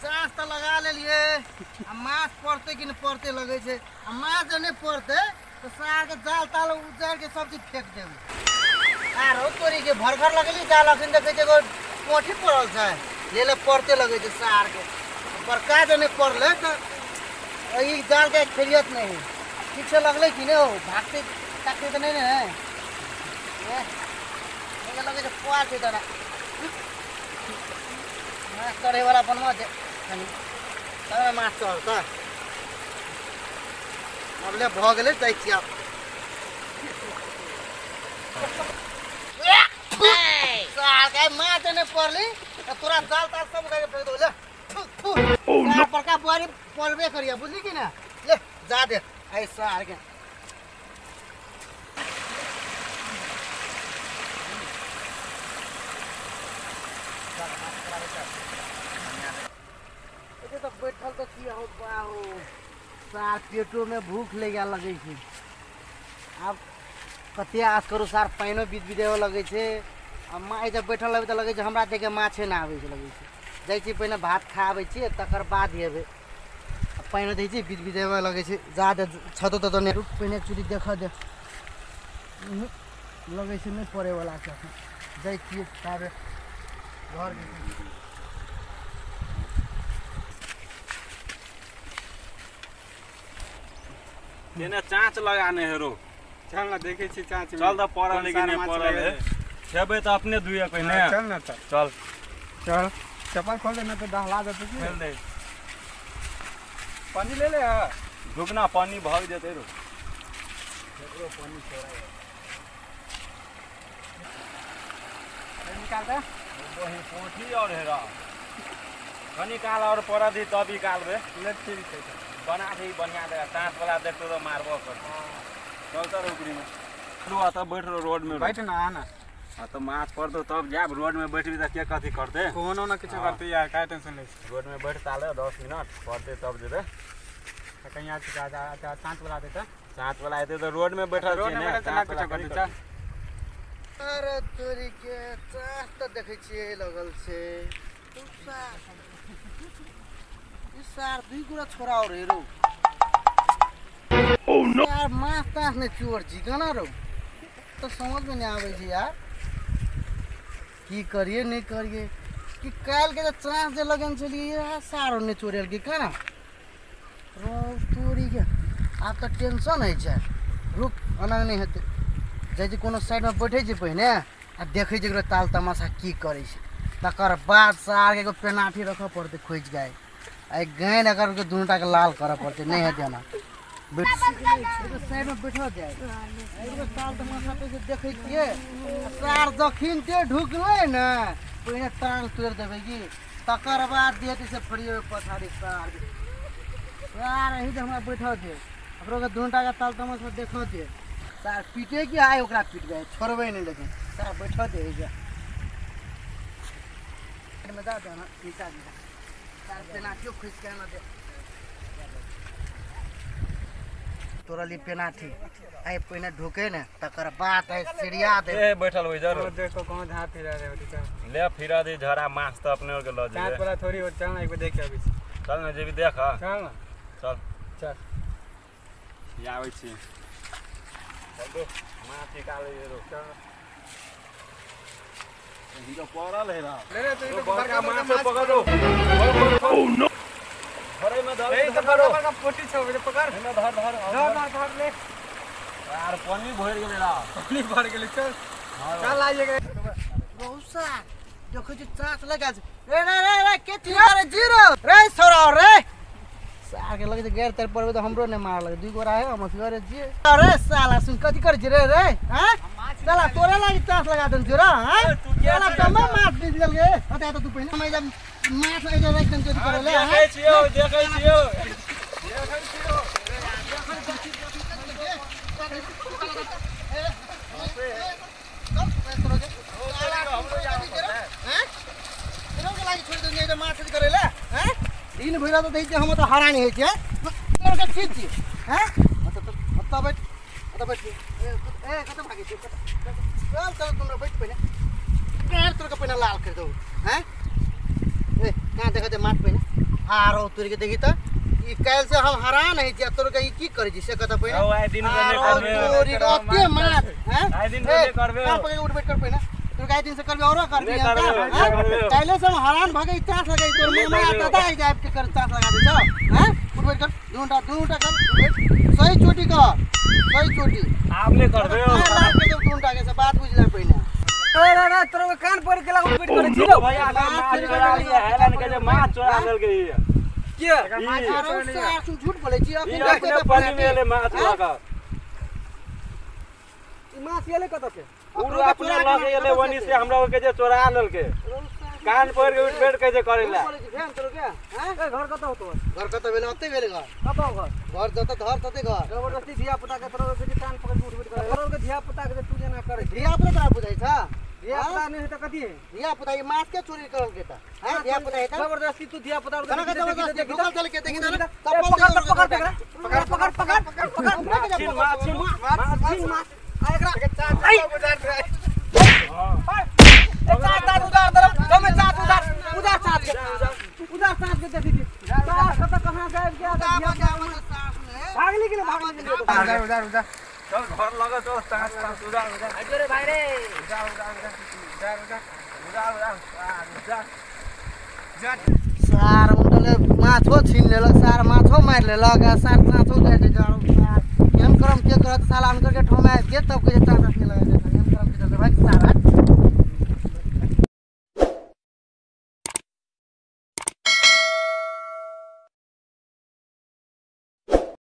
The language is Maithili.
चाँस तऽ लगा लेलियै आ माछ पड़तै कि नहि पड़तै लगै छै। आ माछ जे नहि पड़तै तऽ सारके जाल ताल उजाड़ि के सब चीज फेंक देबै। आरो तोरी के भर भर लगेली जाल, अखन देखै छै एगो पोठी पड़ल छै, ले ले पड़ते लगै छै सारके। बड़का जे नहि पड़लै तऽ ई जालके खेलियत नहि। ठीक से लगलै कि नहि हो, भागते ताकते तऽ नहि ने है। लगै छै पुआर छै तोरा माछ चढ़ैवला बनबऽ दे कनि, तब ने माछ चढ़तै। आब ले भऽ गेलै, जाइ छी आब। सार माछ नहि पड़ली तऽ तोरा जाल ताल सब उठा के फेंक देबौ। ले बड़का बुआरी पड़बे करिया, बुझली कि ना? ले जा दे आइ सार के। तऽ बैठल तऽ छी हो बाहो, सार पेटो में भूख लग लगै छै। आब कते आस करू सार, पानिओ बीत बीत लगै छै। आ माछ जब बैठल रहबै तऽ लगै छै हमरा देखे माछे नहि आबै छै लगै छै। जाइ छी पहिने भात खा आबै छियै तकर बाद एबै। पानिओ दै छी बीत बीत लगै छै। जा दे छतो ततो नहि, रुक पहिने चूड़ी देखऽ दे, लगै छै नहि पड़ैवला छै। जाइ छियै ताबे घर। केने चाँच लगाने है रो, चल ना देखे छी चाँच। चल त पड़ल है कि नहीं पड़ल है, खेबै तऽ अपने दुइया पहिने। चल ना त चल चल, चप्पल खोल दे ना तो दहला देते। खोल दे, पानी ले ले। रुकना पानी भाग जेतै रो, एकरो पानी छोड़ा निकाल दे। वही पोठी और हेरा कनी काल और पड़ा दी तब निकालबे। ले ठीक छै, बना दे बढ़िया दे, चाँच वाला देखतो तो मारबो कर। चल चल ऊपरी में रो, तब बैठ रो रोड में बैठ ना आना। आ तो माछ पड़तो तब जाब, रोड में बैठबी त के कथी करते, कोनो ना किछु करते यार, का टेंशन ले। रोड में बैठ ताले 10 मिनट पड़ते तब जेबे। कहीं आज जा चाँच वाला देता, चाँच वाला एते त रोड में बैठल रोड में बैठल ना किछु करते। चल अरे तोरी के चाँच तऽ देखै छियै लगल छै। सार दुई गोरा छोरा और हेरो यार, माछ ताछ नहि चोर छी केना रो, तऽ समझ में नहीं आबै छै यार की करिए नहीं करिए। कि काल्हि के चाँच जे लगन छलियै सारो नहि चोरेलकै केना रो तोरी के। आब तऽ टेंशन होइ छै। रुक एना नहि हेतै, जाइ छी कोनो साइडमे बैठै छी पहिने आ देखै छी एकरो ताल तमाशा की करै छै, तकर बाद सारके एगो पेनाठी रखऽ पड़तै खोजि के। आइ गानि अगर दुनू टाके लाल करऽ पड़तै, नहि हेतै एना। साइडमे बैठल जाय ताल तमाशा पे देखै छियै। सार जखन ते ढुकलै ने पहिने टांग तोड़ि देबै की, तकर बाद देतै से फरियो पछाड़ी। सार सार एही जे हमरा बैठल छै, ओकरो के दुनू टाके ताल तमाशा देखऽ छै। सार पीटे कि आइ ओकरा पीटबै, छोड़बै नहि। लेकिन सार बैठल छै में दऽ दे नीचा दिशा। सार पेनाठियो खोसि के आनऽ दे, तोरा लिए पेनाठी। आइ पहिने ढुके ने तकर बाद आइ सिरिया दे। ए बैठल होइ जरूर देखो कौन झाड़ फिरा रहे हो। ले फिरा दे झरा माछ तऽ अपने और के ल जेबे। चाँच वाला थोड़ी हो, चल ना एक बार देख के आबै छी। चल ना जेबी देख। चल ना चल चल आबै छी। चल दो माछ निकालै रो। चल तो पड़ल है रा, ले रे तो बड़का माछ पकड़ो। ओ नो घरे में धर, ए तो बड़का पोठी छौ, पकड़। एने धर धर धर धर ले यार, पानी भरि गेलै रा, पानी भरि गेलै। चल चल आइए गे रौसा देखै छी चाँच लगा छै। रे रे रे रे के छी रे जीरो रे छोरा रे सार के लगै छै गैर तर पड़बै तऽ हमरो नहि मार लगे। दुई गोरा है हम असगरे छियै। अरे साला सुन कथी करै छी रे रे? हां साला तोरा लागि चाँच लगा देन छी रे। हां साला कमा माछ बीत गेल गे। हटा त तू पहिने हम एजा माछ एजा राखि देन चोरी करे ले। देखै छियौ देखै छियौ देखै छियौ। दिन भरि तऽ दै छै हम तऽ हरानी होइ छै। तोरा के चीज छी हैं? ओतऽ बैठ, ओतऽ बैठ। ए कतऽ भागै छी? चल चल तुमरा बैठ पहिने, कान तोरा के पहिने लाल कर दौ हैं। ए कहाँ देखा दे माछ पहिने। आरो तोर के देखी त ई काल से हम हरान है छी तोर के ई की करै छी से कत पहिने ओ आइ दिन से करबे तोरी के अते मार हैं आइ दिन से करबे कान पकड़ के उठ बैठ कर पहिने तोर के आइ दिन से करबे औरो करबी काल्हे से हम हरान भ गई चांस लगाई तोर मामा आ दादा आई जाब के कर चांस लगा दे जाओ हैं उठ बैठ कर दूटा दूटा कर सही चोटी कर सही चोटी आपने करबे दूटा के से बात बुझले पहिने अरे रे तोर कान पर के लागो पीट करे छी भैया माछ चोरा लिया हैरान के जे माछ चोरा लेल गई के माछ झूठ बोलै छी अपने पानी में ले माछ लगा ई माछ येले कत से उ अपने लगे एले वनी से हमरा के जे चोरा लेल के कान पर के उठ बैठ के जे करेला भेन तोर के हैं ए घर कत होतो घर कत भेल ओते भेल घर कत घर घर जत घर तते घर जबरदस्ती धिया पुता के तोर के कान पकड़ के उठ बैठ करे तोर के धिया पुता के तू जेना करे धिया पुता तोरा बुझाइ छ धिया पुता नहीं त कथि है धिया पुता ई माछ के चोरी करल के त हैं धिया पुता है त जबरदस्ती तू धिया पुता के जबरदस्ती ढुकल चल के देखि त पकड़ पकड़ पकड़ पकड़ पकड़ पकड़ पकड़ माछ माछ माछ आ एकरा हां ए चार उधार दर हमें चार उधार उधार चार के उधार चार के देखी थी चार कत कहां गायब गया भागली के भागली उधार उधार उधार चल घर लगा चल चार चार उधार उधार अरे भाई रे उधार उधार उधार उधार उधार उधार उधार सार उनले माछो छीन लेलक सार माछो मारि लेलक आ सार चाँचो जाइ छै सार एहन करम के करत साला अनकर के ठोमा के तब के चाँच नहीं लगा एहन करम के चलते भाई सार।